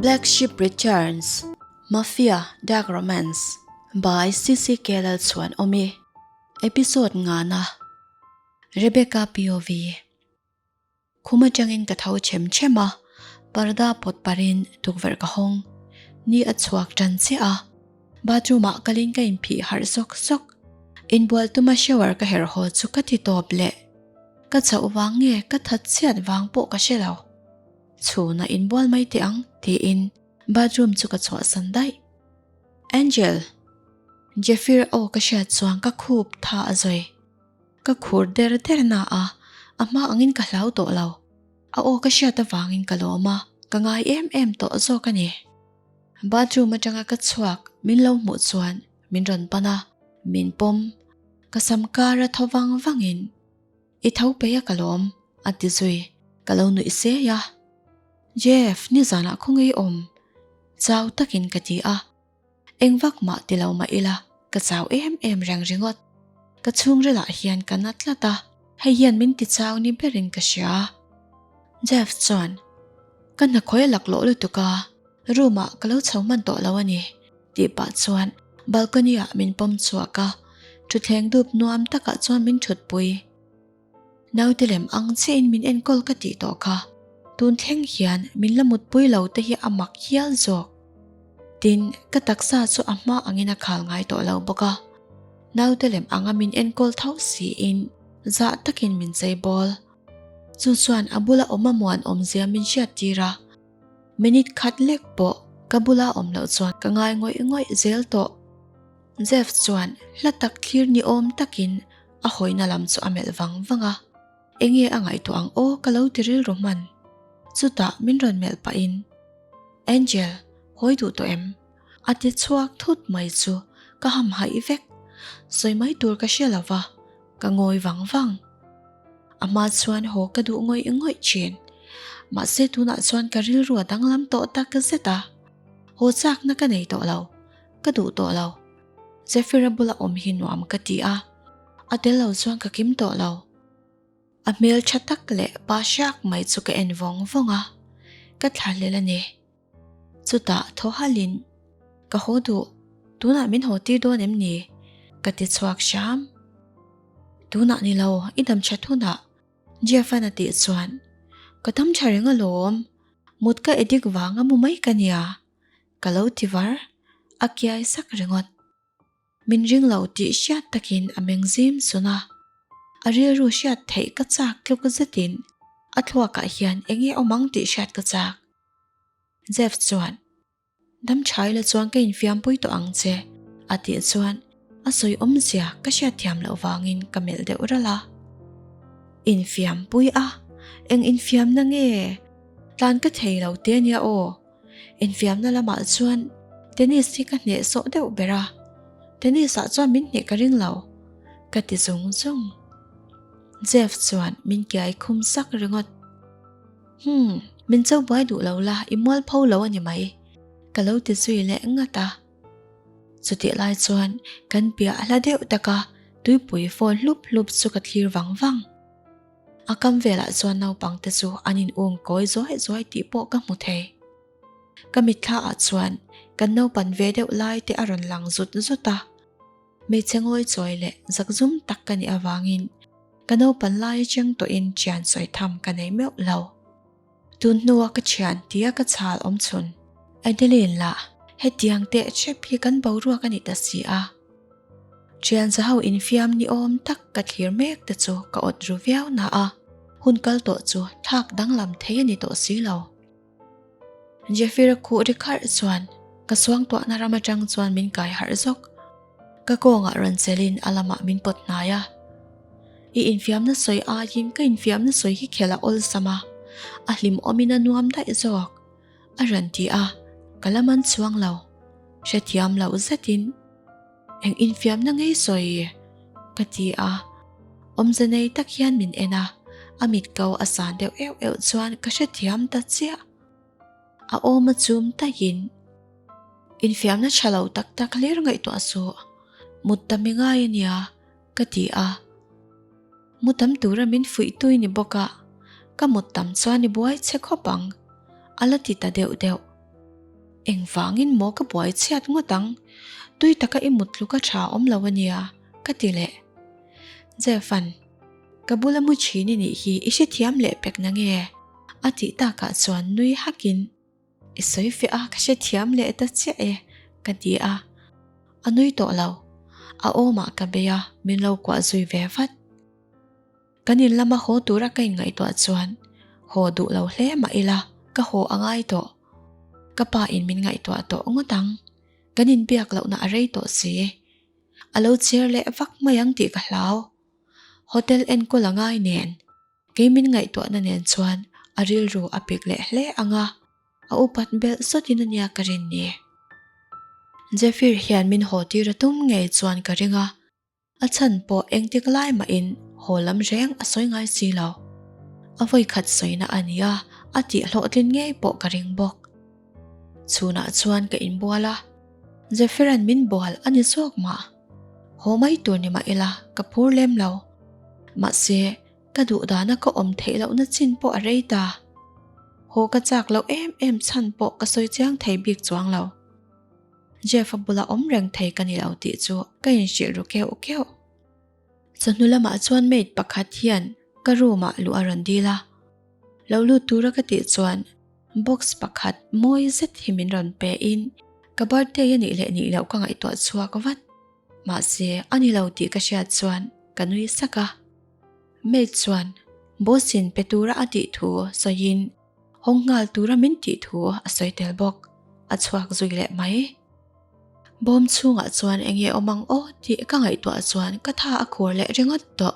Black Sheep Returns, Mafia, Dark Romance by CCK Lalchhuanawmi Episode ngana Rebecca POV Khum atangin ka tho chem chem a, parda pawt parin tukverh ka hawng. Ni a chhuak tan chiah a, bathroom ah kalin ka inphih harh zawk zawk. Inbual tuma shower ka herh haw chu ka ti tawp leh. Ka chauh vang nge ka that chhiat vang pawh ka hre lo. Chhuna inbual mai teh ang tiin bathroom chu ka chhuahsan daih. Angel! Jeffir aw ka hriat chuan ka khup tha a zawi. Ka khur der der na a, a hma angin ka hlau tawh lo. A aw ka hriat avangin ka lawm a, ka ngai em em tawh zawk a ni. Bathroom atanga ka chhuak min lo hmuh chuan min rawn pan a, min pawm. Ka sam kar a tho vang vangin, I tho peih a ka lawm, a ti zui. Ka lo nuih sei a. Jeff, nizanah khawngaih awm? Chau takin ka ti a. Eng vak mah ti lo mah ila, ka chau em em reng ringawt. Ka chhungrilah hian ka na tlat a, hei hian min ti chau ni berin ka hria. Jeff chuan, Ka hnakhawi a laklawh lutuk a, room ah ka lo chho hman tawh lo a ni, tih pah chuan balcony ah min pawm chhuak a, thutthleng dup nuam takah chuan min thutpui. Naute lem ang chiahin min enkawl ka tih tawh kha, tun thleng hian min la mutpui lo te hi a mak hial zawk. Tin, ka taksa chu a hma angin a khal ngai tawh lo bawk a, naute lem anga min enkawl tho siin zah takin min chei bawl. Chu chuan a bula awm a muan awmzia min hriat tir a, minute khat lek pawh ka bula awm loh chuan ka ngai ngawih ngawih zel tawh. Jeff chuan hla tak thlir ni awm takin a hawina lam chu a melh vang vang a, enge a ngaihtuah ang aw ka lo ti rilru hman. Chutah min rawn melh pahin, Angel, hawi duh tawh em? A ti chhuak thut mai chu ka ham haih vek. Sawi mai tur ka hre lo va, ka ngawi vang vang. A hma chuan haw ka duh ngawih ngawih thin. Mahse tunah chuan ka rilru a danglam tawh tak zet a, haw chakna ka nei tawh lo, ka duh tawh lo. Zephyr-a bula awm hi nuam ka ti a, a tel lo chuan ka kim tawh lo. A hmel tha tak leh pa hriak mai chu ka en vawng vawng a, ka thlahlel a ni. Chutah thaw halin, Ka haw duh, tunah min haw tir dawn em ni? ka ti chhuak hram. Tunah ni lo, i dam that hunah, Jeff-a'n a tih chuan, Ka dam tha reng alawm, mut ka edik vang a mu mai ka nia. Ka lo ti var, a kiai sak ringawt. Min ring lo tih hriat takin a meng zim sun a, a rilru hriat theih ka chak tluk zetin a thluakah hian eng nge awm ang tih hriat ka chak. Jeff chuan, Dam tha ila chuan ka infiampui tawh ang che, a tih chuan a sawi awmzia ka hriatthiam loh vangin ka melh deuh ralh a. Infiampui a? Eng infiamna nge? Tlan ka thei lo te ania aw. Infiamna lamah chuan tennis hi ka hneh sawh deuh ber a, tennis ah chuan min hneh ka ring lo, ka ti zung zung. Jeff chuan min kiai khum sak ringawt. Hmm, min cho buai duh lo la, i mual pho lo a ni mai, ka lo ti zui leh ngat a. Chutih lai chuan kan piah hla deuh taka tuipui fawn hlup hlup chu ka thlir vang vang. A kam velah chuan naupang te chu an in um kawi zuai zuai tih pawh ka hmu thei. Ka mitthla ah chuan kan naupan ve deuh lai te a rawn lang zut zut a. Hmeichhe ngawi chawi leh zakzum tak ka nih avangin ka naupan lai atang tawhin thian sawi tham ka nei meuh lo. Tun hnua ka thian tia ka chhal awm chhun Adeline lah hetiang teh hrep hi kan boruak a ni ta si a. Thian za ho infiam ni awm tak ka thlir mek te chu ka awt ru viau na a, hun kal tawh chu thlak danglam thei a ni tawh si lo. Jeffira khuh ri kharh chuan ka suangtuahna ram atang chuan min kai harh zawk. Ka kawngah rawn chelin a lamah min pawt hnai a. I infiamna sawi aiin ka infiamna sawi hi khelh a awlsam a, a hlimawmin a nuam daih zawk, a rawn ti a, ka la man chuang lo. Hrethiam loh zetin eng infiamna ngei sawi? ka ti a, awmze nei tak hian min en a, a mit ko a san deuh euh euh chuan ka hrethiam ta chiah. A awm a chum taihin infiamna tha lo tak tak hlir ngaihtuah suh, mut tam i ngai a nia ka ti a. Mu tam tura min fuih tui ni bawk a, ka mut tam chuan i buai che khawp ang, a la ti ta deuh deuh. Engvangin maw ka buai chhiat ngawt ang, tui taka i mut tluk a tha awm lo ania, ka ti leh. Jeff-a'n, Ka bula mu thin i nih hi i hrethiam leh pek na nge? a tih takah chuan nui hakin, I sawi fiah a, ka hrethiam leh ta chiah e, ka ti a. A nui tawh lo. A awmah ka bei a, min lo kuah zui ve vat. Kan in lama haw tura ka inngaihtuah chuan haw duh lo hle mah ila ka haw a ngai tawh. Ka pa in min ngaihtuah tawh ngawt ang. Kan inbiak lohna a rei tawh si. A lo chhiar leh vak mai ang tih ka hlau. Hotel enkawl a ngai nen, kei min ngaihtuahna nen chuan a rilru a pik leh hle ang a, a upat belh sawtin a nia ka rin ni. Zephyr hian min haw tir a tum ngei chuan ka ring a. A chhan pawh engtik lai mahin haw lam reng a sawi ngai si lo. A vawi khat sawina a ni a, a tih hlawhtlin ngei pawh ka ring bawk. Chhunah chuan ka inbual a, Zephyr-a'n min bual a ni zawk mah. Haw mai tur ni mah ila ka phur lem lo. Mahse, ka duh dana ka awm theih lohna chin pawh a rei ta. Haw ka chak loh em em chhan pawh ka sawi chiang thei bik chuang lo. Jeff-a bula awm reng thei ka ni lo tih chu ka inhrilh ru keuh keuh. Chawhnu lamah chuan maid pakhat hian ka room-ah luh a rawn dil a. Lo lut tura ka tih chuan box pakhat mawi zet hi min rawn pe in ka birthday a nih leh nih loh ka ngaihtuah chhuak vat. Mahse a ni lo tih ka hriat chuan ka nui sak a. Maid chuan boss in pe tura a tih thu sawiin Hawng nghal tura min tih thu a sawi tel bawk. A chhuak zui leh mai. Bawm chhungah chuan eng nge awm ang aw tih ka ngaihtuah chuan ka tha a khur leh ringawt tawh.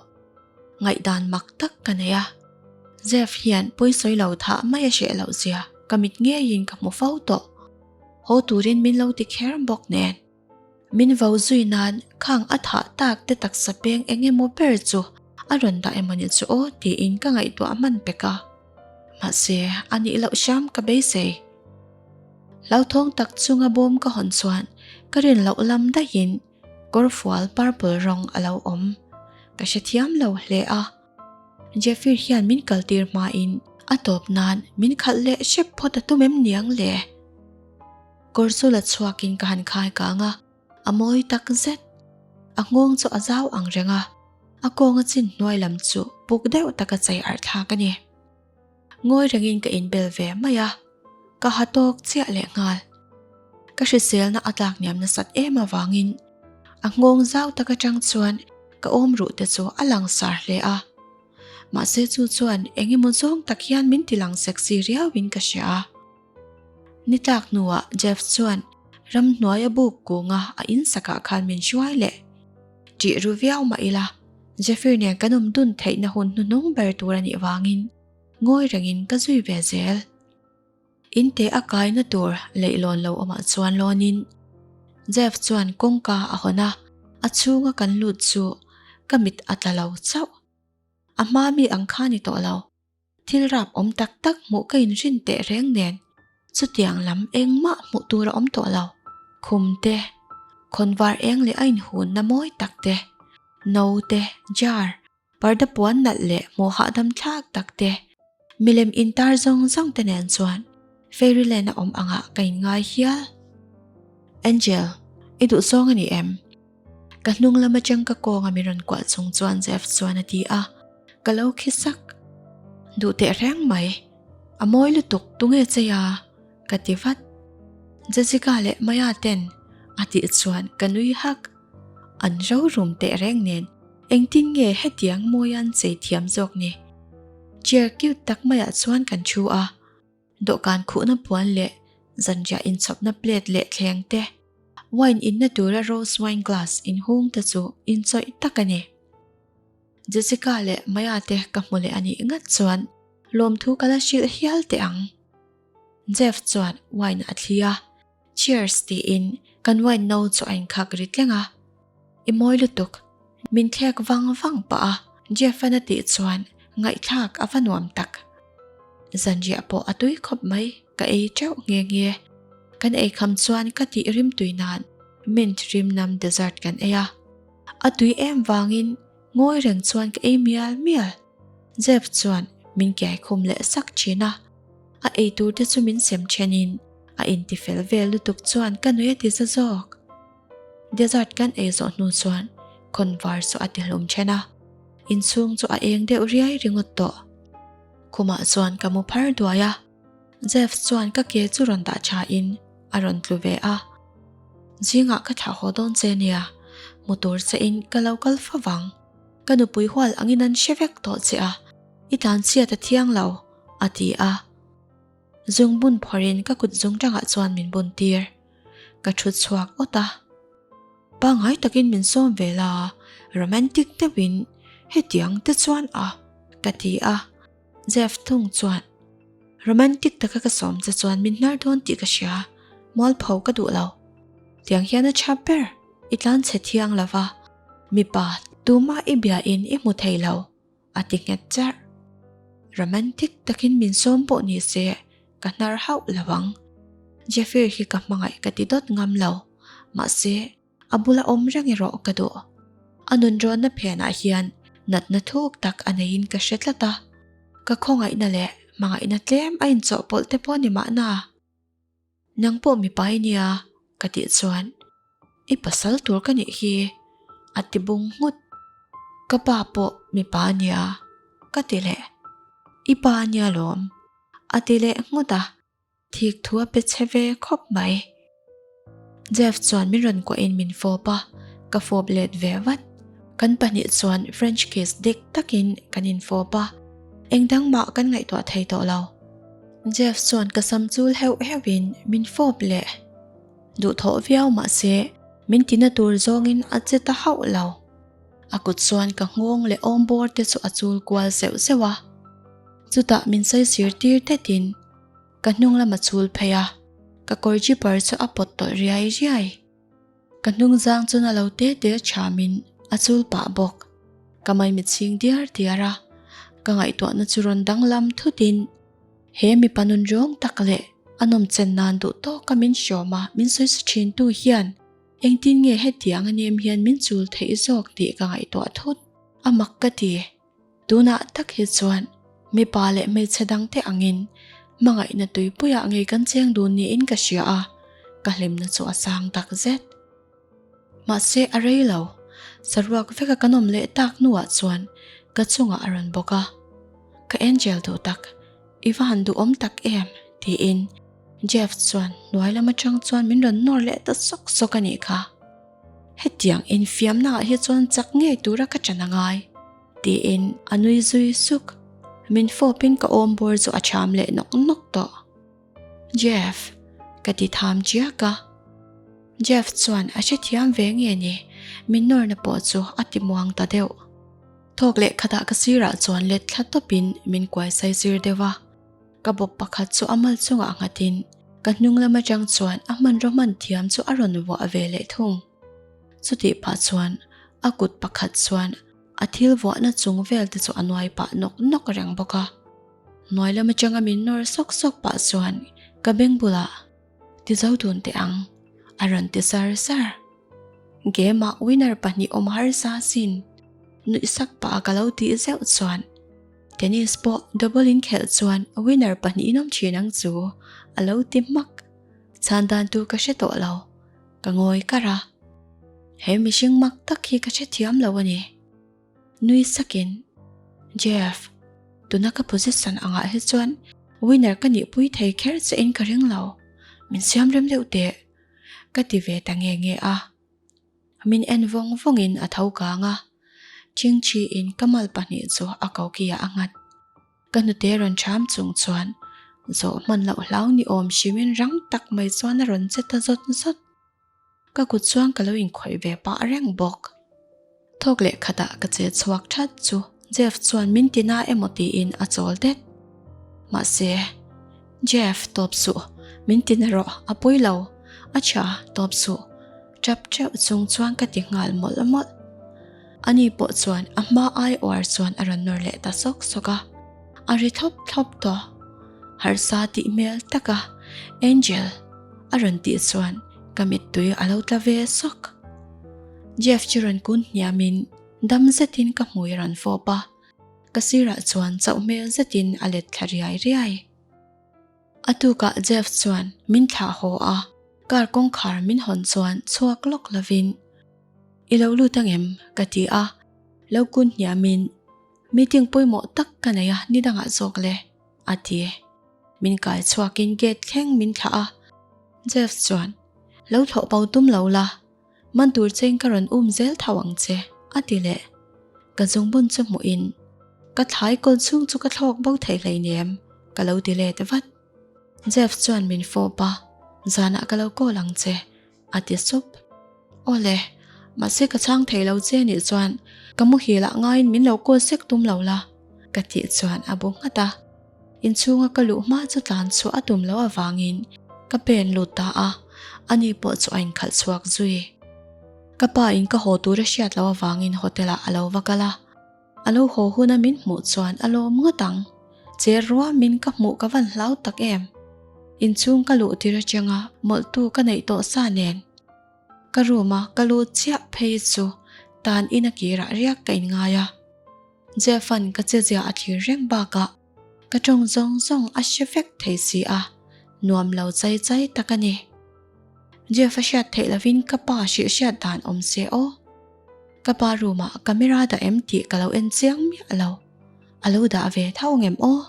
Ngaihdan mak tak ka nei a. Jeff hian pawisawi lo thah mai a hreh loh zia ka mit ngeiin ka hmu fo tawh. Haw turin min lo ti kher bawk nen. Min vo zui nan khang a thah tak te taksa peng eng emaw ber chu a rawn dah emaw ni chu aw tiin ka ngaihtuah hman pek a. Mahse, a nih loh hram ka beisei. Hlauthawng tak chunga bawm ka hawn chuan ka rin loh lam daihin kawrfual purple rawng a lo awm. Ka hrethiam lo hle a. Jeffrey hian min kaltir hmain a tawp nan min khalh leh hrep phawt a tum em niang le? Kawr chu la chhuakin ka han khai kang a, a mawi tak zet. A nghawng chu a zau ang reng a, a kawnga chin hnuai lam chu puk deuh taka chei arh thlak a ni. Ngawi rengin ka inbel ve mai a, ka ha tawk chiah leh nghal. Ka hriselna a tlak hniam nasat em avangin a nghawng zau tak atang chuan ka awm ruh te chu a langsar hle a. Mahse chu chuan eng emaw zawng tak hian min ti lang sexy riauin ka hria a. Ni tlak hnuah Jeff chuan ramhnuaia buk kunga a insakah khan min hruai leh. Ṭih ru viau mah ila, Jeffrey nen kan awm dun theihna hun hnuhnung ber tur a nih vangin ngawi rengin ka zui ve zel. Inte a kaina tur leihlawn lo awmah chuan lawnin Jeff chuan kawngka a hawn a, a chhunga kan lut chu ka mit a tla lo chauh. A hma mi ang kha ni tawh lo. Thil rap awm tak tak hmuh ka inrin teh reng nen chutiang lam engmah hmuh tur a awm tawh lo. Khum te, khawnvar eng leh a inhunna mawi tak te, no te, jar, parda puan nalh leh hmuh hahdam thlak tak te, milem intar zawng zawng te nen chuan Fairyland a awm angah ka inngai hial. Angel, i duhzawng a ni em? Ka hnung lam atang ka kawnga min rawn kuah chung chuan Jeff chuan a ti a, ka lo khi sak. Duh teh reng mai, a mawi lutuk tunge chei a? Ka ti vat. Jessica leh Maya ten a tih chuan ka nui hak. An ro rum teh reng nen engtin nge hetiang mawi an chei thiam zawk ni? Chair cute tak maiah chuan kan thu a. Dawhkan khuhna puan leh zanriah inchhawpna plate leh thleng te, wine inna tura rose wine glass inhung te chu inchawih tak a ni. Jessica leh Maya te ka hmu leh a nih ngat chuan lawmthu ka la hrilh hial teh ang. Jeff chuan wine a thli a, Cheers tiin kan wine no chu a inkhak ri tleng a. I mawi lutuk, min thlek vang vang pah a Jeff-a'n a tih chuan ngaihthlak a va nuam tak. Zanriah pawh a tui khawp mai, ka ei teuh nghe nghe. Kan ei kham chuan ka tih rim tui nan mint rim nam dessert kan ei a. A tui em vangin ngawi reng chuan ka ei mial mial. Jeff chuan min kiai khum leh sak thin a, a ei tur te chu min sem then in. A intifel vel lutuk chuan ka nui a ti za zawk. Dessert kan ei zawh hnu chuan khawnvar chu a ti hlum then a, inchhung chu a eng deuh riai ringawt tawh. Khumah chuan ka mu phar duai a, Jeff chuan ka ke chu rawn dah tha in a rawn tlu ve a. Zingah ka thlah haw dawn che nia, mu tur che in ka lo kal fa vang. Ka nupui hual angin an hre vek tawh che a, i tlanchhiat a thiang lo, a ti a. Zung bun phawrhin ka kut zung tangah chuan min bun tir. Ka thu chhuak awt a. Pangngai takin min sawm ve la, romantic deuhin hetiang te chuan a, ka ti a. Jeff thung chuan, Romantic taka ka sawm che chuan min hnar dawn tih ka hria, mualpho ka duh lo. Tiang hian a tha ber, i tlanchhe thiang lo va, mipa tumah i biain i hmu thei lo. A ti nghet charh. Romantic takin min sawm pawh ni se ka hnar hauh lo ang. Jeffir hi ka hmangaih ka ti dawt ngam lo. Mahse, a bula awm reng erawh ka duh. A nunrawnna phenah hian natna thuk tak a neiin ka hre tlat a. Ka khawngaihna leh hmangaihna tlem a inchawhpawlh te pawh ni mahna. Nang pawh mipa i nia ka tih chuan i pasal tur ka nih hi a ti bung nghut. Ka pa pawh mipa a nia ka ti leh. I pa a nia lawm a ti leh nghut a, thik thu a pe che ve khawp mai. Jeff chuan min rawn kuahin min fawp a, ka fawp let ve vat. Kan pahnih chuan French kiss dik takin kan infawp a, engdang mah kan ngaihtuah thei tawh lo. Jeff chuan ka sam chul heuh heuhin min fawp leh duhthawh viau mahse min tina tur zawngin a che ta hauh lo. A kut chuan ka nghawng leh awm bawr te chu a chul kual zeuh zeuh a. Chutah min sawisir tir tetin ka hnung lam a chul phei a, ka kawr zipper chu a pawt tawlh riai riai. Ka hnung zang chu na lo te te thamin a chul pah bawk. Ka maimit chhing diar diar a, ka ngaihtuahna chu rawn danglam thutin he mipa nun rawng tak leh a nawmchen nan duh tawka min hrawm a min sawi sa thin tu hian engtin nge hetiang a nem hian min chul theih zawk tih ka ngaihtuah thut. A mak ka ti. Tunah tak hi chuan mipa leh hmeichhe dangte angin hmangaihna tuipuiah ngei kan cheng dun niin ka hria a, ka hlimna chu a sang tak zet. Mahse a rei lo, saruak veka kan awm leh tak hnuah chuan ka chungah a rawn bawk a, Ka angel duh tak, i va han duhawm tak em? tiin Jeff chuan hnuai lam atang chuan min rawn nawr leh ta sawk sawk a nih kha. Hetiang infiamnaah hi chuan chak ngei tura ka ṭan a ngai, tiin a nui zui suk. Min fawpin ka awm bawr chu a ṭham leh nawk nawk tawh. Jeff, ka ti tham chiak a. Jeff chuan a hrethiam ve nge ni, min nawrna pawh chu a ti muang ta deuh. Thawk leh khatah ka sirah chuan let thla tawpin min kuai sai sir deuh a. Ka bawp pakhat chu a mal chungah nghatin ka hnung lam atang chuan a hmanraw hman thiam chu a rawn vuah ve leh thung. Chutih pah chuan a kut pakhat chuan a thil vuahna chung vel te chu a nuai pah nawk nawk reng bawk a. Hnuai lam atanga min nawr sawk sawk pah chuan ka beng bulah ti zo dun teh ang a rawn ti sar sar. Game ah winner pahnih awm harsa sin nuih sak pah a ka lo tih zeuh chuan Tennis pawh double in khelh chuan winner pahnihin awm thin ang chu a lo ti hmak. Chhan dan tur ka hre tawh lo, ka ngawi kar a. He mihring mak tak hi ka hre thiam lo a ni. Nui sakin, Jeff, tuna ka position angah hi chuan winner ka nihpui thei kher che in ka ring lo, min siam rem deuh teh, ka ti ve ta nge nge a. Min en vawng vawngin a tho kang a, Chingchiin ka mal pahnih chu a kokiah a nghat. Ka hnute rawn ṭham chung chuan zawh hman loh hlau ni awm hrimin rang tak mai chuan a rawn che ta zawt zawt. Ka kut chuan ka lo inkhawih ve pah reng bawk. Thawk leh khatah ka che chhuak that chu Jeff chuan min ti na emaw tiin a chawl det. Mahse, Jeff, tawp suh, min ti na rawh, a pawi lo, a tha, tawp suh, tap teuh chung chuan ka ti nghal mawlh mawlh. Ani pawh chuan a hma ai uar chuan a rawn nawr leh ta sawk sawk a, a ri thlawp thlawp tawh. Harsa tih hmel taka Angel a rawn tih chuan ka mittui a lo tla ve sawk. Jeff chu rawn kun hniamin dam zetin ka hmui a rawn fawp a, ka sirah chuan chauh hmel zetin a let thla riai riai. A tukah Jeff chuan min thlah haw a, car kawngkhar min hawn chuan chhuak lawk lovin, I lo lut angem? ka ti a, lo kun hniamin, Meeting pawimawh tak ka nei a, ni dangah zawk le, a ti. Min kai chhuakin gate thleng min thlah a, Jeff chuan, Lo thlawh bo tum lo la, man tur cheng ka rawn um zel tho ang che, a ti leh. Ka zungbun chu hmuhin, Ka thlai kawl chhung chu ka thlawk bo thei hleinem, ka lo ti let vat. Jeff chuan min fawp a, Zanah ka lo call ang che, a ti sup. Awle, mahse ka chhang thei lo che nih chuan ka muhil ah ngaiin min lo call sek tum lo la, ka tih chuan a bu nghat a. Inchhunga ka luh hma chu tlan chhuah a tum loh avangin ka pen lut ta a, ani pawh chu a inkhalh chhuak zui. Ka pa in ka haw tur a hriat loh avangin hotel ah a lo va kal a, a lo haw huna min hmuh chuan a lawm ngawt ang. Cher ruamin ka hmuh ka van hlau tak em. Inchhung ka luh tir atanga mawlhtu ka neih tawh sa nen. Ka room a ka lut chiah phei chu tan in a kirah riak ka inngai a. Jeff-a'n ka chezia a thlir reng bakah ka tawng zawng zawng a hre vek thei si a, nuam lo chai chai tak a ni. Jeff-a hriat theih lovin ka pa hrilh hriat dan awm se aw. Ka pa room ah camera dah em tih ka lo en chiang miah lo. A lo dah ve tho ngem aw?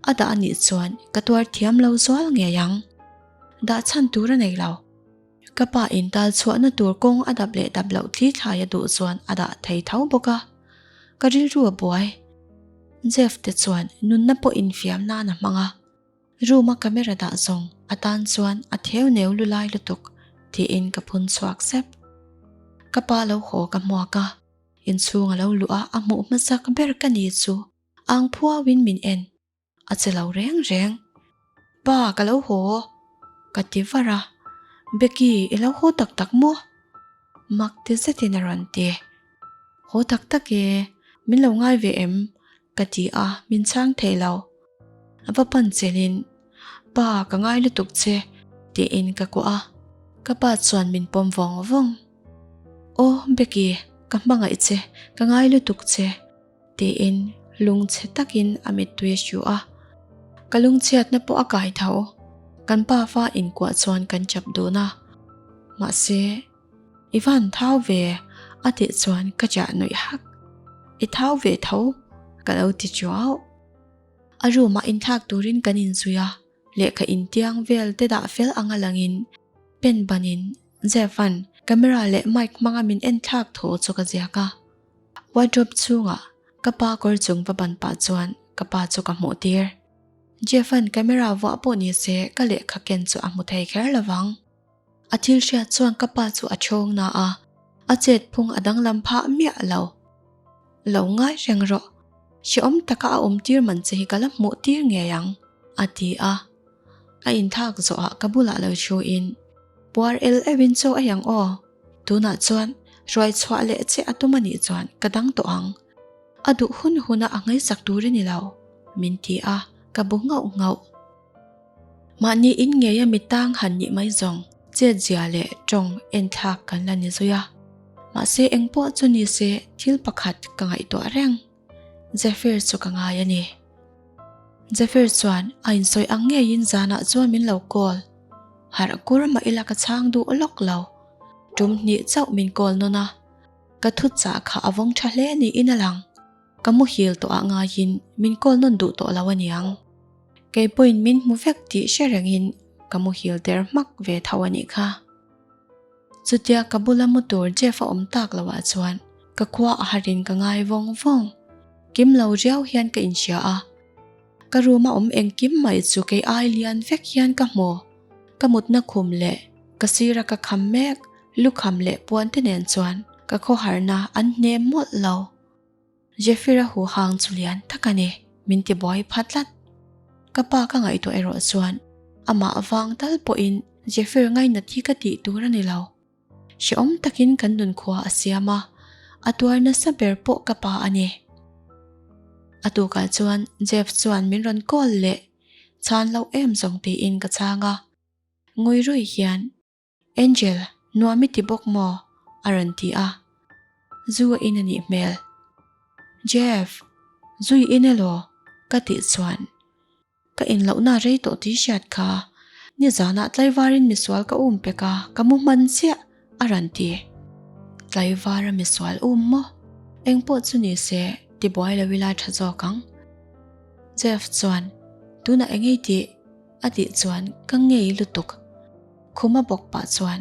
A dah anih chuan ka tuar thiam lo zual ngei ang. Dah chhan tur a nei lo. Ka pa in tal chhuahna tur kawng a dap leh dap loh thli thlai a duh chuan a dah thei tho bawk a. Ka rilru a buai. Jeff te chuan nunna pawh infiam nan a hmang a. Room a camera dah zawng a tan chuan a theu neu lu lai lutuk tiin ka phun chhuak sep. Ka pa lo haw ka hmuak a, inchhung a lo luh a a hmuh hmasak ber ka ni chu ang phuauin min en. A che lo reng reng. Pa ka lo haw ka ti var a, Becky i lo haw tak tak maw? Mak ti zetin a rawn ti. Haw tak tak e, min lo ngai ve em? Ka ti a, min chhang thei lo. A va pan chelin, Pa, ka ngai lutuk che, tiin ka kuah a. Ka pa chuan min pawm vawng vawng. Aw, Becky, ka hmangaih che, ka ngai lutuk che, tiin lungchhe takin a mittui a hru a. Ka lungchhiatna pawh a kai tho. Kan pafa inkuah chuan kan chap dun a. Mahse. I van thau ve a tih chuan ka chah nuih hak. I thau ve tho ka lo ti chuau. A room ah inthlak turin kan inzui a, lehkha intiang vel te dah fel anga langin pen banin Jeff-a'n camera leh mic hmanga min en thlak tho chu ka ziak a. Wardrobe chhungah ka pa kawr chung va ban pah chuan ka pa chu ka hmuh tir. Jeff-a'n camera vuah pawh ni se ka lehkha ken chu a hmu thei kher lovang. A thil hriat chuan ka pa chu a chhawng na a, a chet phung a danglam phah miah lo. Lo ngai reng rawh, hrehawm taka a awm tir man che hi ka la hmuh tir ngei ang, a ti a. A inthlak zawhah ka bulah lo thuin, Puar el euhin chaw ei ang aw, tunah chuan hruai chhuah leh che a tum a nih chuan ka dang tawh ang. A duh hun huna a ngaihsak tur i ni lo, min ti a, ka bu nghauh nghauh. Mahni in ngeia mi tang han nih mai zawng chet zia leh tawng en thlak kan la ni zui a. Mahse eng pawh chu ni se thil pakhat ka ngaihtuah reng. Zephyr chu ka ngai a ni. Zephyr chuan a insawi ang ngeiin zanah chuan min lo call. Harh kur mah ila ka chhang duh lawk lo. Tum hnih chauh min call nawn a. Ka thu chah kha a vawng tha hle niin a lang. Ka muhil tawh ah ngaiin min call nawn duh tawh lo aniang. Kei pawhin min hmu vek tih hre rengin ka muhil der hmak ve tho a nih kha. Chutia ka bula mu tur Jeff a awm tak loh ah chuan ka khua a harin ka ngai vawng vawng. Kim lo riau hian ka inhria a. Ka room a awm engkim mai chu kei ai lian vek hian ka hmu. Ka mutna khum leh ka sira ka kham mek lukham leh puan te nen chuan ka khawharna an hnem mawlh lo. Zephyr-a huhang chu lian tak a ni, min ti buai pha tlat. Ka pa ka ngaihtuah erawh chuan amah vang tal pawhin Zephyr ngainat hi ka tih tur a ni lo. Hrehawm takin kan nunkhua a siam a, a tuar nasa ber pawh ka pa a ni. A tukah chuan Jeff chuan min rawn call leh chhan loh em zawng tiin ka chhang a, ngawih rawih hian Angel, nuam i ti bawk maw? a rawn ti a. Zu a in a nih hmel. Jeff, zu i in elaw? ka tih chuan. Ka in lohna rei tawh tih hriat kha. Nizanah tlaivarin misual ka um pek a, ka mu hman chiah, a rawn ti. Tlaivara misual um maw? Engpawh chu ni se, tibuai lo ila tha zawk ang. Jeff chuan, Tunah eng ei tih? a tih chuan ka ngei lutuk. Khuma bawk pah chuan,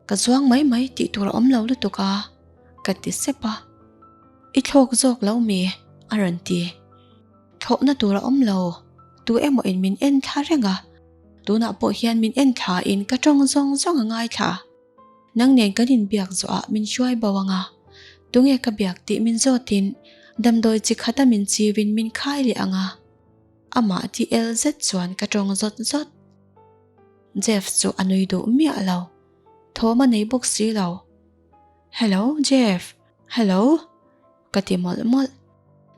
Ka zuang mai mai tih tur a awm lo lutuk a, ka ti sep a. I thlawk zawk lo mi? a rawn ti. Thlawhna tur a awm lo, tu emaw in min en thla reng a, tunah pawh hian min en thla in ka tawng zawng zawng a ngaithla. Nang nen kan inbiak zawhah min hruai bo ang a, tunge ka biak tih min zawtin damdawi chi khata min chiuin min khai leh ang a. Amah ti el zet chuan ka tawng zawt zawt. Jeff chu a nui duh miah lo, thawm a nei bawk si lo. Hello Jeff, hello. Ka ti mawlh mawlh.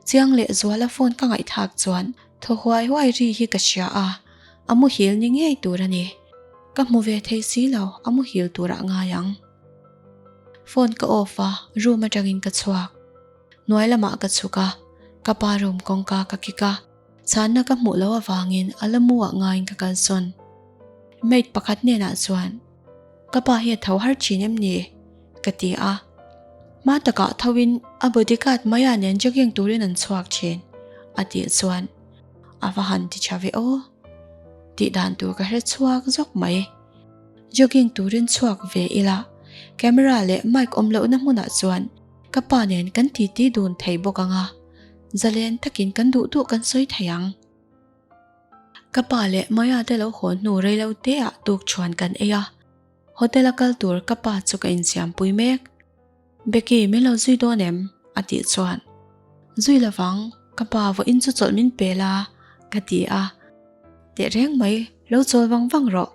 Chiang leh Zuala phone ka ngaihthlak chuan thaw huai huai ri hi ka hria a, a muhil ni ngei tur a ni. Ka hmu ve thei si lo, a muhil turah ngai ang. Phone ka off a, room atangin ka chhuak. Hnuai lamah ka chhuk a, ka pa room kawngka ka kik a, chhanna ka hmuh loh avangin a la mu ah ngaiin ka kalsawn. Maid pakhat hnenah chuan. Ka pa hi a tho har thin em ni? ka ti a. Hma takah thoin a bodyguard Maya nen jogging turin an chhuak thin, a tih chuan a va han ti tha ve aw. Tih dan tur ka hre chhuak zawk mai. Jogging turin chhuak ve ila, camera leh mic awm lohna hmunah chuan ka pa nen kan titi dun thei bawk ang a, zalen takin kan duh duh kan sawi thei ang. Ka pa leh Maya te lo haw hnu rei lo te ah tuk chuan kan ei a, hotel a kal tur ka pa chu ka insiam pui mek. Becky min lo zui dawn em? a tih chuan Zui lovang, ka pa vawiin chu chawlh min pe la ka ti a, Tehreng mai, lo chawl vang vang rawh,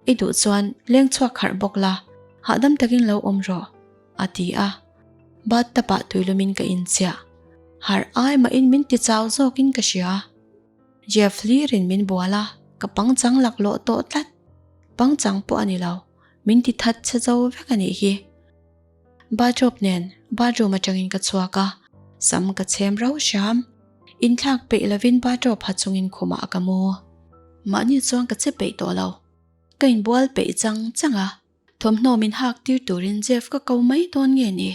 i duh chuan leng chhuak harh bawk la, hahdam takin lo awm rawh a ti a, bathtub ah tuilumin ka inchiah, harh ai mahin min ti chau zawkin ka hria. Jeff hlirin min bual a, ka pangchang laklawh tawh tlat. Pangchang pawh a ni lo, min ti that chhe zo vek a nih hi. Bathrobe nen bathroom atangin ka chhuak a, sam ka chhem rau hram. Inthlak peih lovin bathrobe ha chungin khumah ka mu. Mahni chuan ka che peih tawh lo. Ka inbual peih chang chang a, thawmhnaw min hak tir turin Jeff ka ko mai dawn nge ni?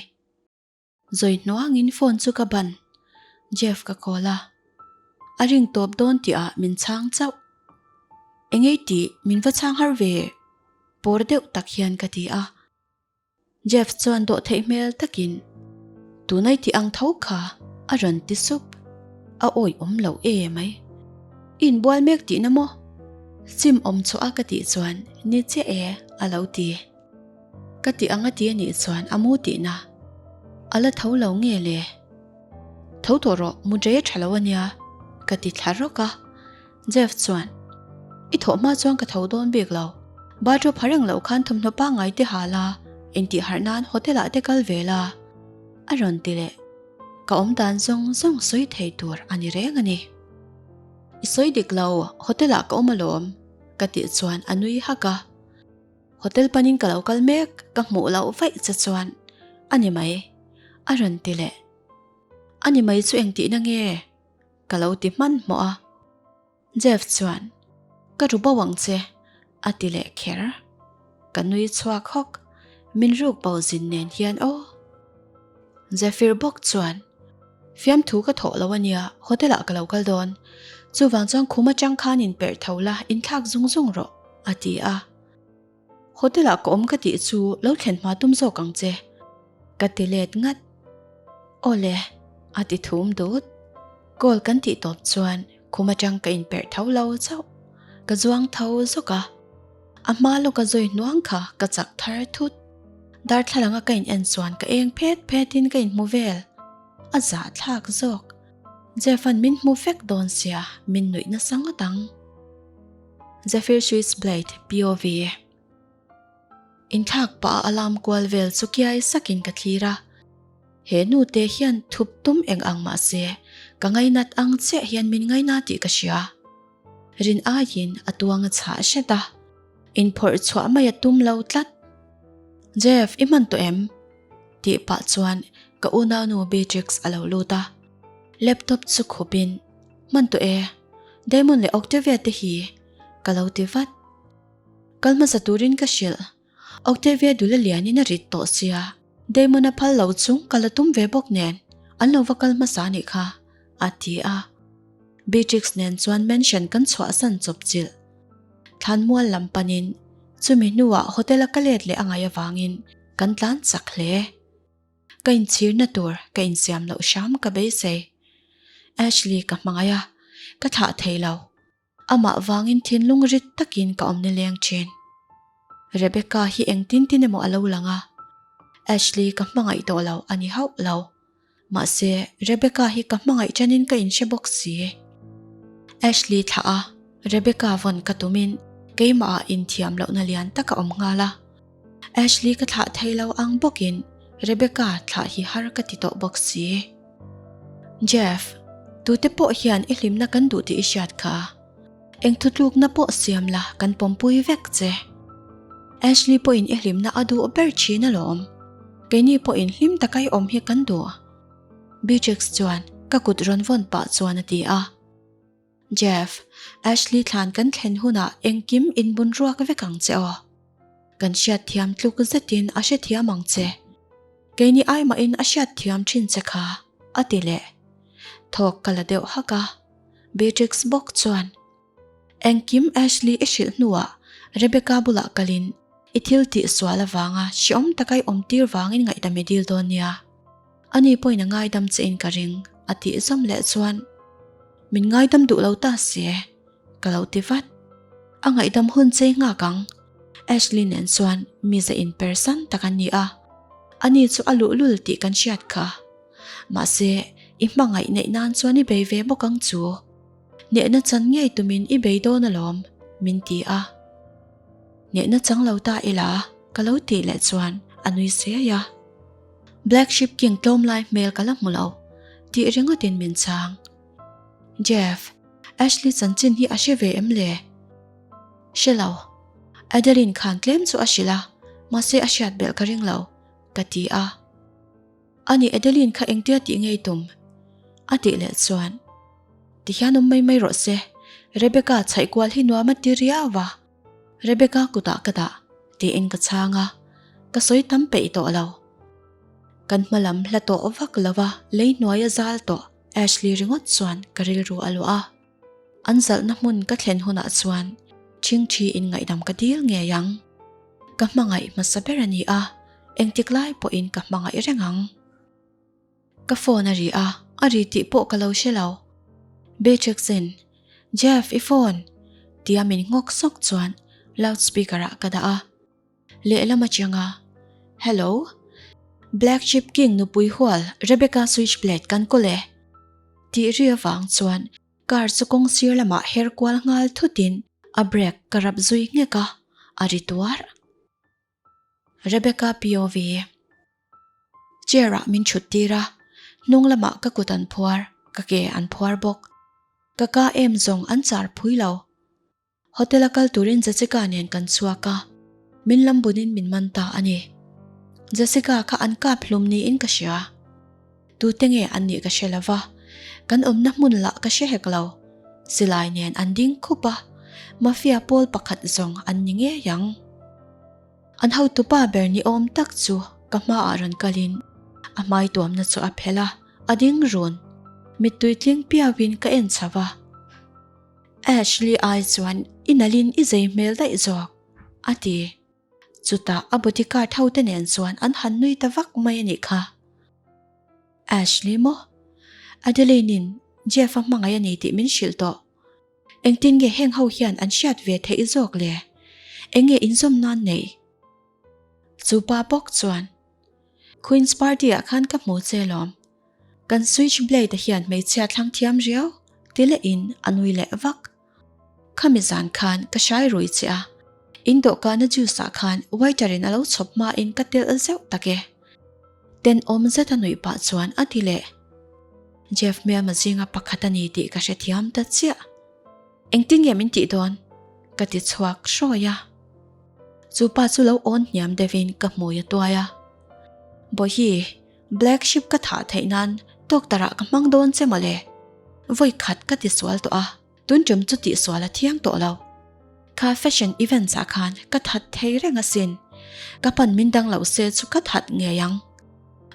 Zawi hnuangin phone chu ka ban, Jeff ka call a. A ring tawp dawn tihah min chhang chauh. Engei tih min va chhang har ve? Pawr deuh tak hian ka ti a. Jeff chuan dawh theih hmel takin, Tunai tih ang tho kha a rawn ti sup. A awih awm lo e mai. I inbual mek tihna maw? Chim awm chhuah a ka tih chuan, Ni chiah e a lo ti. Ka ti ang a ti a nih chuan a mu tihna a la tho lo nge le? Tho tawh rawh, mu rei a tha lo a nia, ka ti thla rawk a. Jeff chuan, I thawh hma chuan ka tho dawn bik lo, bathrobe ha reng loh khan thawmhnaw pangngai te ha la, intih harh nan hotel ah te kal ve la, a rawn ti leh. Ka awm dan zawng zawng sawi thei tur a ni reng a ni. I sawi dik lo, hotel ah ka awm alawm, ka tih chuan a nui hak a. Hotel panin ka lo kal mek ka hmuh loh vaih che chuan a ni mai a rawn ti leh. A ni mai chu engtihna nge? Ka lo ti hmanhmawh a. Jeff chuan ka ru bo ang che a ti leh kher. Ka nui chhuak hawk, min ruk bo zin nen hian aw. Zephyr bawk chuan fiamthu ka thawh lo a nia, hotel ah ka lo kal dawn. Chuvang chuan khum atang khan inperh tho la, inthlak zung zung rawh a ti a. Hotel ah ka awm ka tih chu lo thlen hma tum zawk ang che ka ti let ngat. Awle a ti thum dut. Call kan tih tawp chuan khum atang ka inperh tho lo chauh. Ka zuang tho zawk a. A hma lawka zawi hnuang kha ka chak thar thut. Darthlalanga ka in en chuan ka eng phet phetin ka inhmu vel. A zahthlak zawk. Jeff-a'n min hmu vek dawn sia min nuih nasa ngawt ang. Zephyr Switchblade POV. Inthlak pah a alarm kual vel chu kiai sakin ka thlir a. He nu te hian thup tum eng ang mah se ka ngainat ang chiah hian min ngaina tih ka hria. Rin aiin a tuang a chhah hret a, inphawrh chhuah mai a tum lo tlat. Jeff, i hman tawh em? tih pah chuan ka unaunu Beatrix a lo lut a, laptop chu khupin, Hman tawh e. Damon leh Octavia te hi ka lo ti vat. Kal hmasa turin ka hrilh. Octavia dul a lianin a rit tawh sia, Damon a phal lo chung ka la tum ve bawk nen an lo va kal hmasa anih kha, a ti a. Beatrix nen chuan mansion kan chhuahsan chawp chilh. Thlanmual lam panin chumi hnuah hotel a ka let leh a ngaih avangin kan tlan chak hle. Ka inchhirna tur ka insiam loh hram ka beisei. Ashley ka hmangaih a, ka thlah thei lo. Amah vangin thinlung rit takin ka awm nileng thin. Rebecca hi engtin tin emaw a lo lang a, Ashley ka hmangaih tawh lo a ni hauh lo. Mahse, Rebecca hi ka hmangaih tanin ka inhre bawk si. Ashley thlah a, Rebecca vawn ka tumin keimahah inthiam lohna lian tak a awm nghal a. Ashley ka thlah thei lo ang bawkin Rebecca thlah hi har ka ti tawh bawk si. Jeff, tute pawh hian i hlimna kan duh tih i hriat kha. Eng thutlukna pawh siam la kan pawmpui vek che. Ashley pawhin i hlimna a duh ber thin alawm. Keini pawhin hlim taka i awm hi kan duh. Beatrix chuan ka kut rawn vawn pah chuan a ti a. Jeff, Ashley thlan kan thlen hunah engkim inbun ruak vek ang che aw. Kan hriatthiam tluk zetin a hrethiam ang che. Keini aimahin a hriatthiam thin che kha, a ti leh. Thawk ka la deuh hak a. Beatrix bawk chuan, Engkim Ashley i hrilh hnuah Rebecca bulah kalin i thil tih sual avanga hreawm taka i awmtir vangin ngaihdam i dil dawn nia. Ani pawhin a ngaidam che in ka ring, a tih zawm leh chuan, Min ngaidam duh lo ta si, ka lo ti vat. A ngaihdam hun chei nghak ang. Ashley nen chuan mize inpersan tak an ni a, ani chu a luhlul tih kan hriat kha. Mahse, i hmangaih neih nan chuan i bei ve bawk ang chu. Hnehna chan ngei tumin i bei dawn alawm, min ti a. Hnehna chang lo ta ila, ka lo tih leh chuan a nui siai a. Black Sheep King tlawm lai hmel ka la hmu lo, tih ringawtin min chhang. Jeff, Ashley chanchin hi a hre ve em le? Hre lo. Adeline khan tlem chu a hrilh a, mahse a hriat belh ka ring lo, ka ti a. Ani Adeline kha engtia tih ngei tum? A tih leh chuan, Ti hian awm mai mai rawh se, Rebecca chhaih kual hi nuam a ti riau a, Rebecca kutah ka dah, tiin ka chhang a, ka sawi tam peih tawh lo. Kan hma lam hla tawh vak lo va, lei hnuai a zal tawh Ashley ringawt chuan ka rilru a luah a. An zalhna hmun ka thlen hunah chuan ṭhingṭhi in ngaihdam ka dil ngei ang. Ka hmangaih hmasa ber a ni a, engtik lai pawhin ka hmangaih reng ang. Ka phone a ri a, a ri tih pawh ka lo hre lo. Beatrix-in, Jeff, i phone! tia min nghawk sawk chuan loudspeaker ah ka dah a. Lehlam atanga, Hello! Black Sheep King nupui hual Rebecca Switchblade kan kawl e! Tih ri avang chuan Car chu kawng sir lamah her kual nghal thutin a brake ka rap zui nghek a, a ri tuar. Rebecca POV. Chair ah min thut tir a, hnung lamah ka kut an phuar, ka ke an phuar bawk. Ka ka em zawng an char phui lo. Hotel a kal turin Jessica nen kan chhuak a, min lam bunin min man ta a ni. Jessica kha an kap hlum niin ka hria. Tute nge an nih ka hre lo va, kan awmna hmun lah ka hre hek lo. Silai nen an ding khup a, mafia pawl pakhat zawng an ni ngei ang. An hotupa ber ni awm tak chu ka hmaah rawn kalin a hmai tuamna chu a phelh a, a ding run. Mittui tling piauin ka en chho va. Ashley ai chuan i nalhin i zei hmel daih zawk, a ti. Chutah a bodyguard ho te nen chuan an han nui ta vak mai a nih kha. Ashley maw? Adeline-in Jeff-a hmangaih a ni tih min hrilh tawh. Engtin nge heng ho hian an hriat ve theih zawk le? Eng nge inzawm nan neih? Chu pa bawk chuan, Queen's Party-ah khan ka hmu che lawm. Kan switchblade-a hian hmeichhia thlang thiam riau, ti lehin a nui leh vak. Khami zan khan ka hrai rui che a, in dawhkana juice-ah khan waiter-in a lo chhawp hmain ka telh zeuh tak e. Tenawm zeta nuih pah chuan a ti leh. Jeff hmelma zinga pakhat a ni tih ka hrethiam ta chiah. Engtin nge min tih dawn? Ka ti chhuak hrawi a. Chu pa chu lo awn hniam deuhin ka hmui a tuai a. Bawihi, Black Sheep ka thah theih nan tawktarah ka hmang dawn che mawle. Vawi khat ka ti sual tawh a. Tun tum chu tihsual a thiang tawh lo. Kha fashion events ah khan ka that thei reng asin. Ka pan min dang lo se chu ka that ngei ang.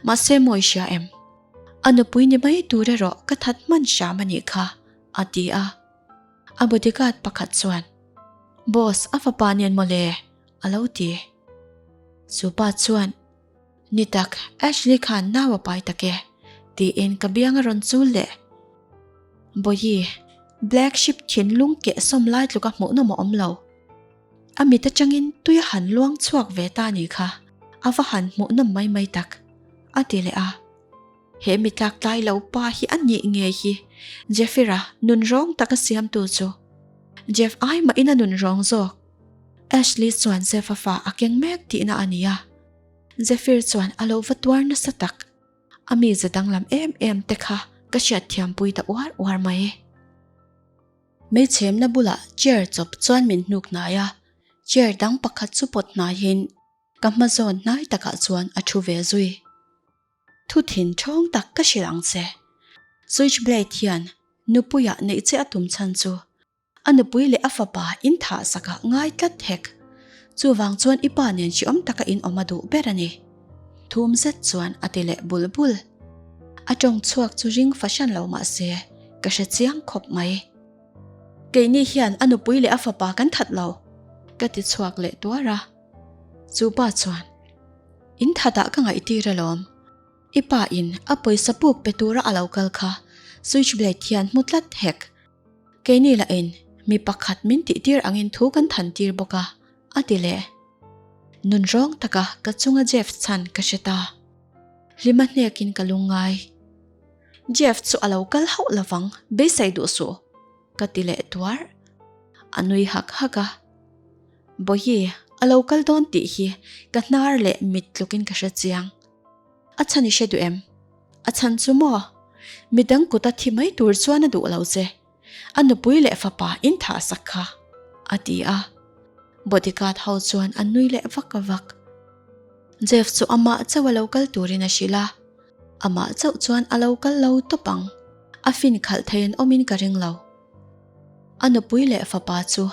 Mahse mawi hria em? A nupui ni mai tur erawh ka that hman hram a nih kha, a ti a. A bodyguard pakhat chuan, Boss, a fapa nen mawle, a lo ti. Chu pa chuan, Ni tak, Ashley khan nau a pai tak e, tiin ka biang a rawn chul leh. Bawihi, Black Sheep thinlung kehsawm lai tluka hmuhnawm a awm lo. A mit atangin tui a han luang chhuak ve ta ni kha, a va han hmuhnawm mai mai tak, a ti leh a. He mi tlak tlai lo pa hi a nih ngei hi Jeffira nun rawng taka siamtu chu. Jeff ai mahin a nun rawng zawk. Ashley chuan Jeff-a fa a keng mek tihna a ni a. Zephyr chuan a lo va tuar nasa tak. A mize danglam em em te kha ka hriatthiampui ta uar uar mai. Hmeichhemna bulah chair chawp chuan min hnuk hnai a, chair dang pakhat chu pawt hnaiin ka hma zawn hnai takah chuan a thu ve zui. Thu thin thawng tak ka hrilh ang che. Switchblade hian nupuiah neih che a tum chhan chu A nupui leh a fapa in thah sakah ngai tlat hek. Chuvang chuan i pa nen hriawm taka in awm a duh ber a ni. Thum zet chuan a ti leh bul bul. A tawng chhuak chu ring fahran lo mah se, ka hre chiang khawp mai. Keini hian a nupui leh a fapa kan that lo, ka ti chhuak leh tuar a. Chu pa chuan, In thatah ka ngaihtir alawm. I pa in a pawisa puk pe tura a lo kal kha switchblade hian hmu tlat hek. Keini lah in mi pakhat min tih tir angin thu kan than tir bawk a, a ti leh. Nun rawng taka ka chunga Jeff chhan ka hre ta. Hlima hnekin ka lungngai. Jeff chu a lo kal hauh lovang, beisei duh suh, ka ti leh tuar. A nui hak hak a. Bawihi, a lo kal dawn tih hi ka hnar leh mit tlukin ka hre chiang. A chhan i hre duh em? A chhan chu maw? Midang kuta thi mai tur chuan a duh lo che. A nupui leh fapa in thah sak kha, a ti a. Bodyguard ho chuan an nui leh vak vak. Jeff chu amah chauh a lo kal turin a hrilh a. Amah chauh chuan a lo kal lo tawp ang. A fin khalh thei an awmin ka ring lo. A nupui leh fapa chu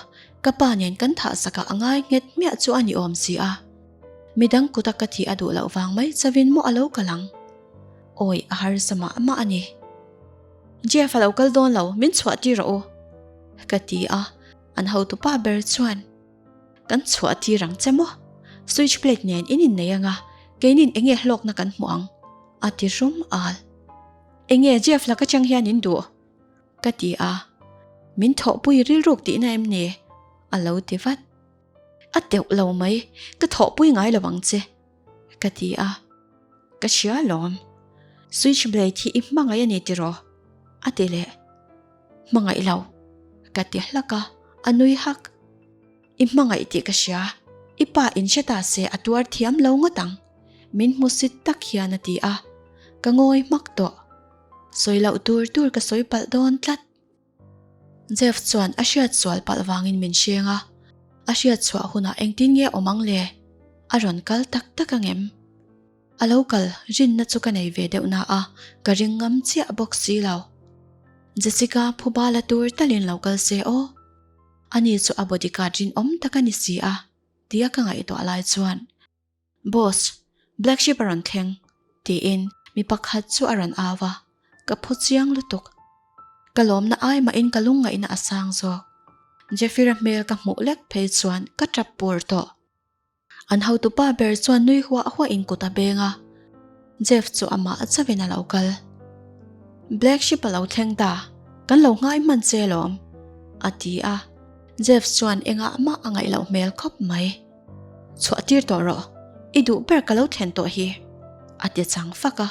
ka pa nen kan thah sakah a ngai nghet hmiah chu a ni awm si a. Midang kuta ka thih a duh loh vang mai chavin maw a lo kal ang? Awi a harsa mah mah a ni. Jeff a lo kal dawn lo, min chhuah tir rawh u. Ka ti a, an hotupa ber chuan, Kan chhuah tir ang che maw? Switch plate nen in innei anga, keinin enge hlawkna kan hmuh ang? A ti rum al. Enge Jeff laka chang hian in duh? Ka ti a, Min thawhpui rilruk tihna em ni? A lo ti vat. A teuh lo mai, ka thawhpui ngai lo ang che, ka ti a. Ka hria alawm, switchblade hi i hmangaih a ni tiraw? A ti leh. Hmangaih lo, ka ti hlak a, a nui hak. I hmangaih tih ka hria, i pa in hre ta se a tuar thiam lo ngawt ang, min hmusit tak hian a ti a, ka ngawi hmak tawh. Sawi loh tur tur ka sawi palh dawn tlat. Jeff chuan a hriat sual palh vangin min hreng a, a hriat chhuah hunah engtin nge awm ang le? A rawn kal tak tak ang em? A lo kal rinna chu ka nei ve deuh na a, ka ring ngam chiah bawk si lo. Jessica phuba la tur talin lo kal se aw. Ani chu a bodyguard rinawm tak a ni si a, tia ka ngaihtuah lai chuan Boss, Black Sheep a rawn thleng, tiin mi pakhat chu a rawn au a, ka phu chiang lutuk. Ka lawmna ai mahin ka lungngaihna a sang zawk. Jeffira hmel ka hmuh lek phei chuan ka tap pur tawh. An hotupa ber chuan nui huah huahin kut a beng a, Jeff chu amah chauhin a lo kal. Black Sheep a lo thleng ta, kan lo ngai hman che lawm, a ti a, Jeff chuan engah mah a ngaih loh hmel khawp mai. Chhuah tir tawh rawh, i duh ber ka lo thlen tawh hi, a ti chang fak a.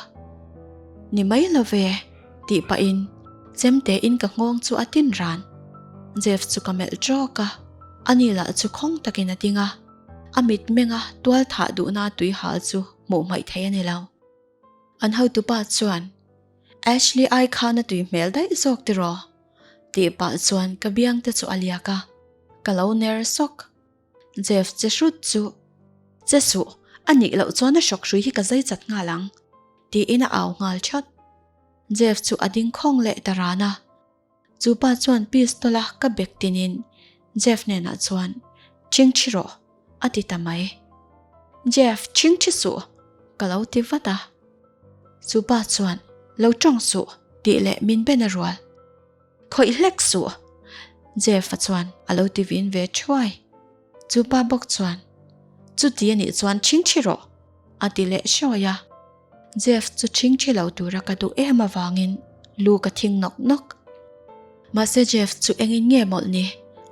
Ni mai lo ve, tih pahin chemte in ka nghawng chu a tin ran. Jeff chu ka melh trawk a, ani lah chu khawng takin a ding a, a mitmenga tual thah duhna tui hal chu hmuh hmaih theih a ni lo. An hotupa chuan, Ashley ai khan a tui hmel daih zawk tiraw? tih pah chuan ka biang te chu a liak a, ka lo ner sawk. Jeff che hrut chu, Che suh, a nih loh chuan a hrawk hrui hi ka zai chat nghal ang, tiin a au nghal that. Jeff chu a ding khawng leh ta ran a. Chu pa chuan pistol a ka bek tinin Jeff hnenah chuan, Chingchi rawh, a ti ta mai. Jeff, chingchi suh, ka lo ti vat a. Chu pa chuan, Lo tawng suh, tih leh min ben a rual. Khawih hlek suh, Jeff-a chuan a lo ti vin ve thuai. Chu pa bawk chuan, Chuti a nih chuan chingchi rawh, a ti leh hruai a. Jeff chu chingchi lo tura ka duh em avangin lu ka thing nawk nawk. Mahse Jeff chu engin nge mawlh ni?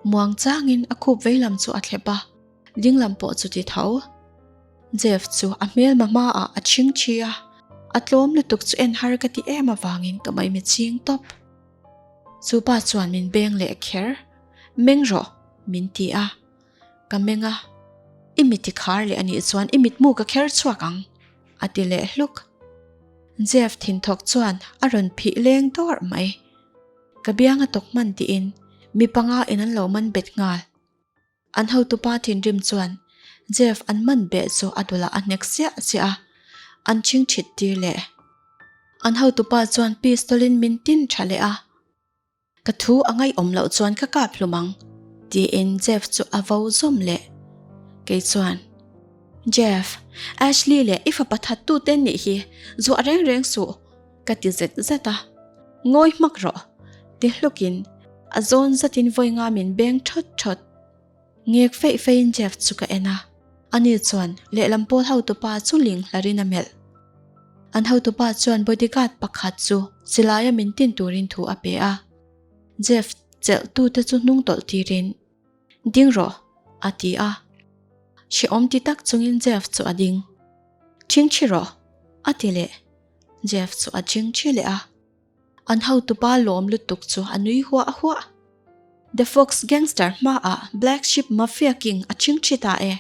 Muang changin a khup veilam chu a thlep a, dinglam pawh chu ti tho. Jeff chu a hmelma hmaah a chingchi a, a tlawm lutuk chu en har ka ti em avangin ka maimi ching tawp. Chu pa chuan min beng leh kher, Meng rawh, min ti a. Ka meng a, I mit i khar leh anih chuan i mitmu ka kher chhuak ang, a ti leh hluk. Jeff thinthawk chuan a rawn phih leng dawrh mai. Ka biang a tawk hman tiin mi panga in an lo man bet nghal. An hotupa thinrim chuan Jeff an man beh chu a dulah a hnek siah siah a, an chhing thit tir leh. An hotupa chuan pistol in min tin tha leh a. Ka thu a ngaihawm loh chuan ka kap hlum ang, tiin Jeff chu a vo zawm leh. Kei chuan, Jeff, Ashley leh i fapa thattu te nih hi zuah reng reng suh, ka ti zet zet a. Ngawi hmak rawh, ti hlukin a zawn zatin vawi nga min beng thawt thawt. Ngek feih feihin Jeff chu ka en a, ani chuan lehlam pawl hotupa chu ling hlarin a melh. An hotupa chuan bodyguard pakhat chu silaia min tin turin thu a pe a, Jeff chelh tute chu hnung tawlh tirin, Ding rawh, a ti a. Hrehawm ti tak chungin Jeff chu a ding. Chingchi rawh, a ti leh. Jeff chu a chingchi leh a. An hotupa lawm lutuk chu a nui huah huah. The Fox Gangster hmaah Black Sheep Mafia King a chingchi ta e.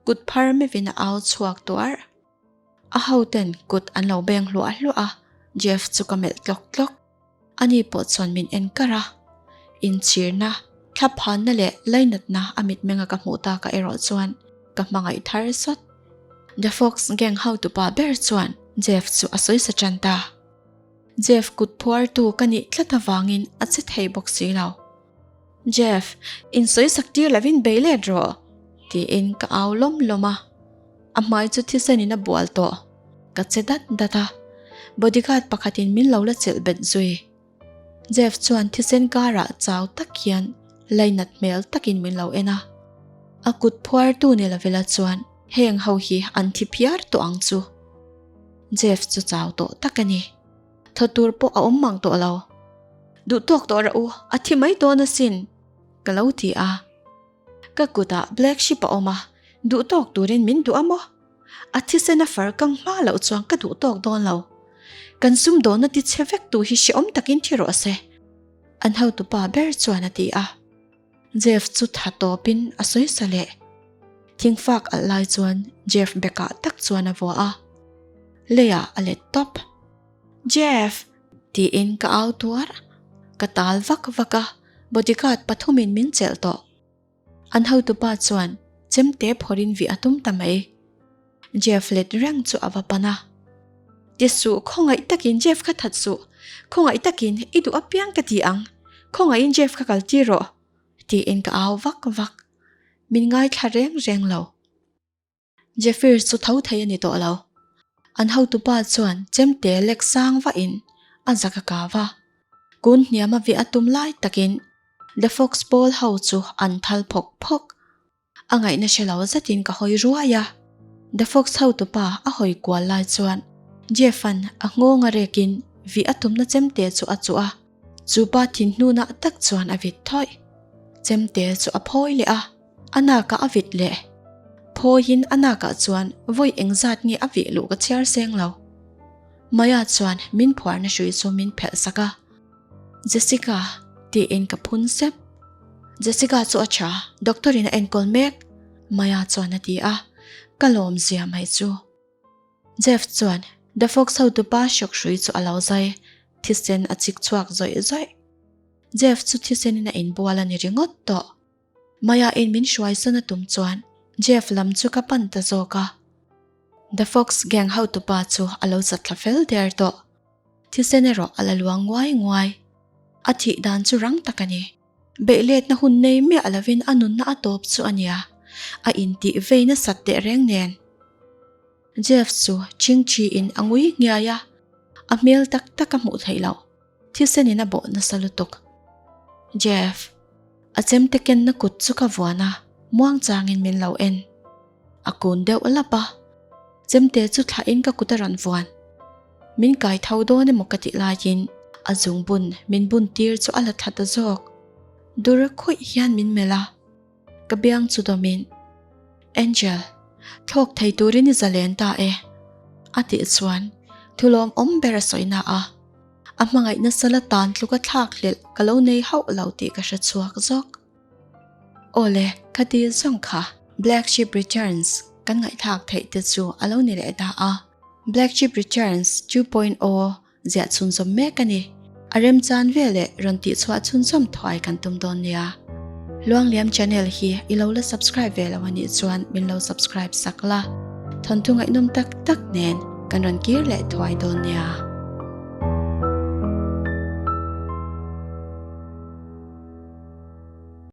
Kut phar mevin a au chhuak tuar. A hoten kut an lo beng hluah hluah a, Jeff chu ka melh tlawk tlawk. Ani pawh chuan min en kar a. Inchhirna, thlaphanna leh lainatna a mitmenga ka hmuh takah erawh chuan ka hmangaih thar sawt. The Fox Gang hotupa ber chuan Jeff chu a sawi sa tan ta. Jeff kut phuartu ka nih tlat avangin a che thei bawk si lo. Jeff, insawi sak tir lovin bei let rawh! tiin ka au lawm lawm a. A hmai chu thisenin a bual tawh. Ka che dat dat a. Bodyguard pakhatin min lo la chelh bet zui. Jeff chuan thisen karah chau tak hian lainat hmel takin min lo en a. A kut phuartu ni lovela chuan heng ho hi an thi phiar tawh ang chu. Jeff chu chau tawh tak a ni. Thaw tur pawh a awm mang tawh lo. Duh tawk tawh rah u, a thi mai dawn asin, ka lo ti a. Ka kutah black sheep a awm a, duh tawk turin min duh a maw? A thisen a far kang hma loh chuan ka duh tawk dawn lo. Kan sumdawnna ti chhe vek tu hi hrehawm takin thi rawh se, an hotupa ber chuan a ti a. Jeff chu tha tawpin a sawi sa leh. Thingfak alh lai chuan Jeff bekah tak chuan a vuah a, leiah a let tawp. Jeff! tiin ka au tuar. Ka tal vak vak a, bodyguard pathumin min chelh tawh. An hotupa chuan chemte phawrhin vih a tum ta mai. Jeff let reng chu a va pan a. Ti suh, khawngaih takin Jeff kha that suh. Khawngaih takin i duh apiang ka ti ang. Khawngaihin Jeff kha kal tir rawh, tiin ka au vak vak. Min ngaithla reng reng lo. Jeffir chu tho thei a ni tawh lo. An hotupa chuan chemte lek sang vahin a zak a kau a. Kun hniam a vih a tum lai takin The Fox pawl ho chu an thal phawk phawk. A ngaihna hre lo zetin ka hawi ruai a. The Fox hotupa a hawi kual lai chuan Jeff-a'n a nghawng a rekin vih a tumna chemte chu a chuh a. Chu pa thinhnunah tak chuan a vit thawih. Chemte chu a phawi leh a. A nakah a vit leh. Phawiin a nakah chuan vawi engzat nge a vih luh ka chhiar seng lo. Maya chuan min phuarna hrui chu min phelh sak a. Jessica, tiin ka phun sep. Jessica chu a tha, doctor in a enkawl mek, Maya chuan a ti a, ka lawm zia mai chu. Jeff chuan The Fox hotupa hrawk hrui chu a lo zai, thisen a chik chhuak zawih zawih. Jeff chu thisenin a inbual a ni ringawt tawh. Maya in min hruaisan a tum chuan Jeff lam chu ka pan ta zawk a. The Fox gang hotupa chu a lo chatthla fel der tawh. Thisen erawh a la luang nguai nguai. A thih dan chu rang tak a ni. Beihletna hun nei miah lovin a nunna a tawp chu a nia, a intih vei nasat teh reng nen. Jeff chu chingchi in a ngui nghiai a, a hmel tak tak a hmuh theih loh, thisen in a bawh nasa lutuk. Jeff, a chemte kenna kut chu ka vuan a, muangchangin min lo en. A kun deuh lap a, chemte chu thlah in ka kut a rawn vuan. Min kai tho dawn emaw ka tih laiin a zungbun min bun tir chu a la thla ta zawk. Dur khuih hian min melh a, ka biang chu dawmin, Angel, thlawk thei turin i zalen ta e, a tih chuan thulawm awm ber a sawi na a, a hmangaih nasa la tan tluka thlak hlelh ka lo nei hauh lo tih ka hre chhuak zawk. Awle, ka dil zawng kha Black Sheep Returns kan ngaihthlak theih te chu a lo ni leh ta a. Black Sheep Returns 2.0 ziah chhunzawm mek a ni. A remchan veleh rawn tihchhuah chhunzawm thuai kan tum dawn nia. Luangliam channel hi i lo la subscribe ve lo a nih chuan min lo subscribe sak la. Thawnthu ngaihnawm tak tak nen kan rawn kir leh thuai dawn nia.